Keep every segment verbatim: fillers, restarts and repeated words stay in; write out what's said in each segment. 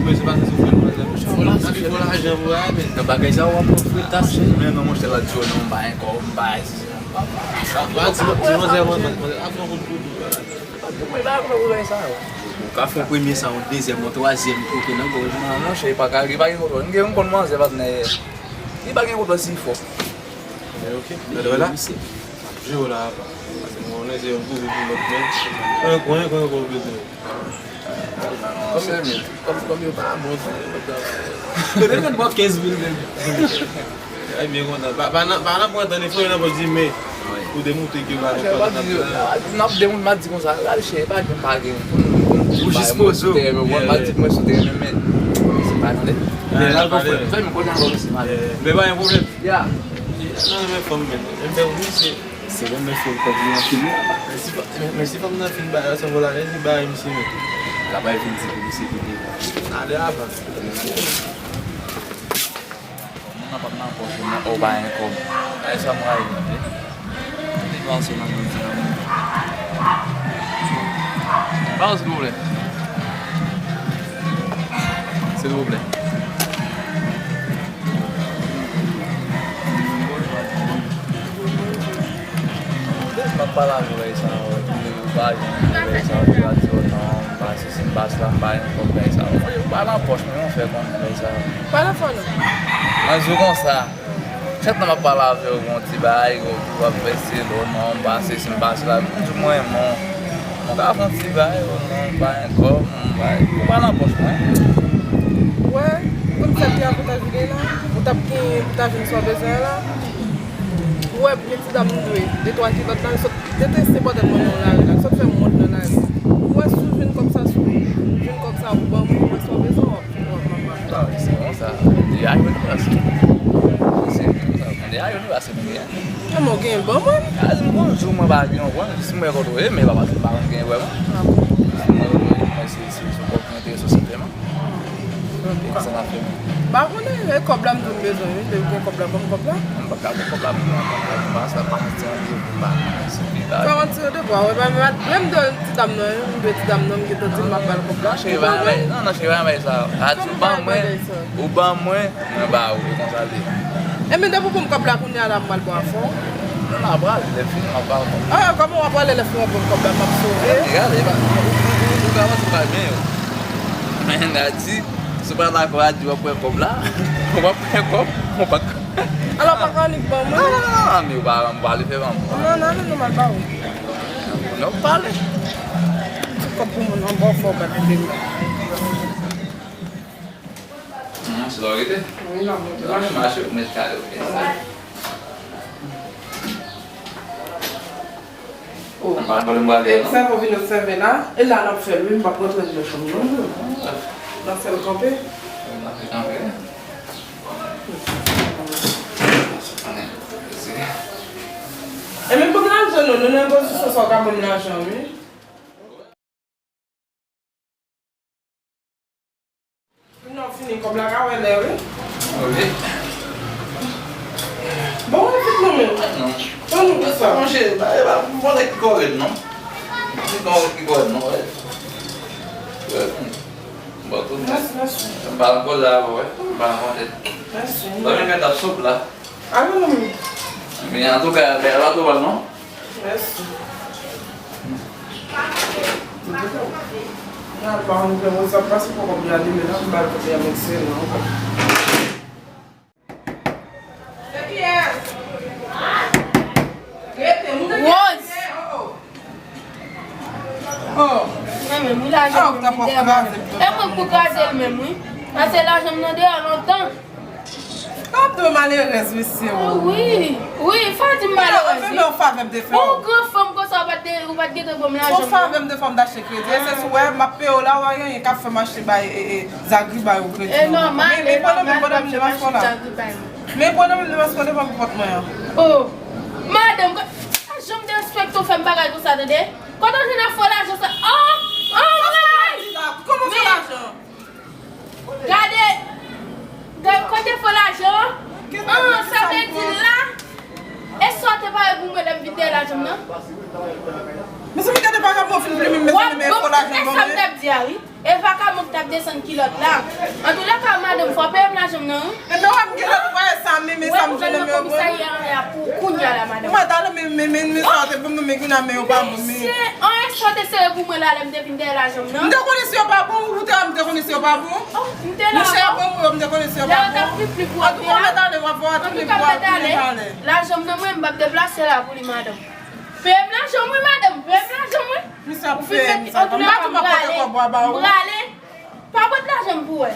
Mwen se pa sa sou fè mwen la. Mwen se fè lajan pou la men. Nan bagay sa w ap ofri tas. Men non, monchè, la di w non, m pa ankò, m pa Ba, ba, ti, ti manzè, manzè, manzè, ap fè yon kout kout. Ou ka fè yon premye sa, yon dezyèm, yon twazyèm, kote nan gòj mwen, monchè, e pa ka, e pa gen kontwòl. M gen, m konn manzè, patnè. Li pa gen kontwòl si fò. Men ok, gade la. Ap jwe la, apa. Pase m konnen se yon gwo gwo lòt men. Kwen, kwen, kwen, kwen, bezwen. Kòm, kòm, kòm yo pa bon tou, yo pa bon. Yo te mèt ba w kenz mil menm. Ay, byen kontan. Pa, pa nan, pa nan pran tan, ni fò yo nan pòz di men. Pou demontre ke yo pa nan pòz nan plan. N ap demontre, m ap di konsa, gade chè, pa gen, pa gen. Pou nou, pou nou, ou jis poze w. M ap di mwen sou teren, men, men, se pa tande. Men la, fè m kontan ankò, mesye, m ale. Men pa gen pwoblèm. Ya. Non, men fanm, men. Men, men, wi, se Se bon, men fè l kòb li anpil wi. Men si fanm nan fin bay ansanm volare, li bay misye men. L ap bay vin di pou misye kote. Ale avan. Moun nan p ap nan pòch ou non, ou pa gen kòb. Ay sa m rayi tande. Li panse nan vin di nan moun. Ba w silvouplè. Silvouplè. Depi m ap pale avè w lè sa, ou pa jwenn lè sa, ou pa di w non, m pa sesi, m pa sela, m pa gen kòb lè sa. Ou pa nan pòch mwen, ou fè konnen lè sa. Pa nan fò non. Mwen di w konsa, chak tan m ap pale avè w, gon ti bagay, ou ap fè selo, non, m pa sesi, m pa sela. M di w mwen renmen w. Mwen ka fè yon ti bagay, ou non, pa gen kòb, mwen bay. Ou pa nan pòch mwen. Wè, kòm sa te avantaj ou gen la, ou t ap gen, ou ta jwenn sa w bezwen an la. Ou wè, gen ti dam m dwe, de twa kilòt la, li sot deteste pòtèt mwen nan lari la, li sot fè m wont nan lari. Ou wè, si w jwenn kòb sa sou ou, jwenn kòb sa ou ban mwen, ou wè sa w bezwen, w ap, w ap, w ap, w ap. Se konsa, de a yo li pase. Se konsa, de a yo li pase, mwen gen. Kòman w gen ban mwen? A, m konn jou mwen pa gen yon, bon, jis mwen kote w ye, men pa, pa, pa konn gen vrèman. A bon? Jis mwen kote w ye, mwen se, se, se yon kòb ki enterese w senpleman. E sa n ap fè menm. M pa konnen, e kòb la m di w m bezwen, wi, depi gen kòb la, ban m kòb la. M pa ka ba w kòb la pou mwen, m pa sa, pa di an de, m pa, se pi la. Sa w di an de, bon, wè, menm, menm de ti dam nan, wi, m dwe ti dam nan, m gentan di l m ap ba l kòb la. Non, cheri, pa bay, non, non, cheri, pa bay sa. A di w ban mwen, ou ban mwen, mwen ba ou, e konsa l ye. Ebyen, depi w ban m kòb la kounye a la, m pral bwè avè w. Non, non, apre, lè fini, m ap ba ou kòb la. A, kòman w ap prale lè fini w ap ban m kòb la, m ap sove? Gade, e pa, ou, ou, ou, ou ka panse m pa byen, yo. Men, gade, si w pa dakò, a di w ap pran kòb la, w ap pran kòb, ou pa ka. Alò, pa ka annik ban mwen? Non, non, non, non, men ou pa, ou pa vle fè ban mwen. Non, non, non, non, m al ba ou. Non, pale. Ti kòb pou moun, anba w fè w bat de mil. Hum, se la w rete? Wi, la, mwen te mache. Mache pou mèt kare, ok. Oh. Anba, anba, anba, e non? Sèvo vin obsève la. E la, n ap fè l, wi, m p ap rantre anndan chanm, non, non. N ap fè l kanpe. N ap fè kanpe. Ann, se. E men pou m lajan, non, nou nan pozisyon sa, w ka ban m lajan, wi. Kòb la ka wè lè, wi. Ok. Bon, ou vit nan men. Non. Ban nou pou sa. Monchè, ba, e pa, m pa nèg ki kòrèk, non. Ki kòrèk, ki kòrèk, non, wè. Wè, m ba tout. Mèsi, mèsi. M pa nan kòlè avè w, wè. M pa nan kòlè. Mèsi. Lè m mèt ap sop la. Alò, non. Men, antouka, lè a pa twò mal, non. Mèsi. Nan, pa ann fè WhatsApp pase poko byen alime la, m ba l kote a mèt se non. Rose! Oh. Mwen menm, wi, lajan m nan deyò. E mwen k pou kraze l menm, wi. Pase lajan m nan deyò lontan. Tande malerèz, mesye, o. Wi, wi, fò di m malerèz, wi. Ou fè m yon favè m te fè w. Ou gran fanm konsa, ou pa t, ou pa t gentan ban m lajan m nan. Ou favè m te fè w, m t achte kredi. E se sou wè, m ap peye w la, w a gen anyen k ap fè m achte bay, e, e, Zagri bay ou kredi. E nòmal, e nòmal, m ap fè m achte Zagri bay ou. Men pran nan men m devan, se kote fòm pòt mwen an. Oh, madanm, pa janm derespekte w fè m bagay konsa, tande? Kote w jwenn ak fo lajan sa? Oh, oh, my! Kòman fo lajan? Gade, gade, kote fo lajan an? Ah, sa vle di la, e sa w te pare pou mwen lè m vin dèyè lajan m nan? Mezanmi, gade vagabon fin plimen m, mezanmi, men fo lajan ban mwen. E sa m t ap di a, wi. E vakabon ki t ap desann kilòt la. Antoulèka, madanm, fò w peye m lajan m nan, wi. Ebyen, w ap gen lòt fwa, e sa, men, men sa m jwenn nan men yo, komisarya anlè a pou kounya la, madanm. Ou mèt ale, men, men, men, men sa w te ban m nan men, kounya, men yo pa bon, men. Mesye, an, e sa w te sere pou mwen la, lè m te vin dèyè lajan m nan. M te konnen si yo pa bon, ou te wè m te konnen si yo pa bon. Oh, m te la, monchè, yo ban m yo, m te konnen si yo pa bon. Lè yo t ap pli pli pou w. Antouka, w mèt ale, w ap vwa tou li pou w tou li pale. Lajan m nan mwen, m p ap deplase la pou li, madanm. Peye m lajan m, wi, madanm, peye m lajan m, wi. Misye ap peye m sa. M pa di m ap pote kòb ou a ba ou. M prale. Pa pote lajan m pou wè.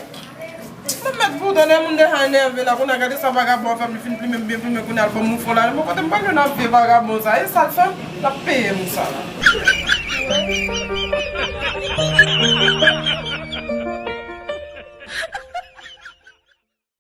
Mwen mèt pou tande moun deja enève la, kounye a gade sa vagabon an fè m, li fin plimen m byen plimen, kounye a l ban m yon fo lajan. Bon, kote m pral jwenn ak vye vagabon sa? E sa l fè m? L ap peye m sa la.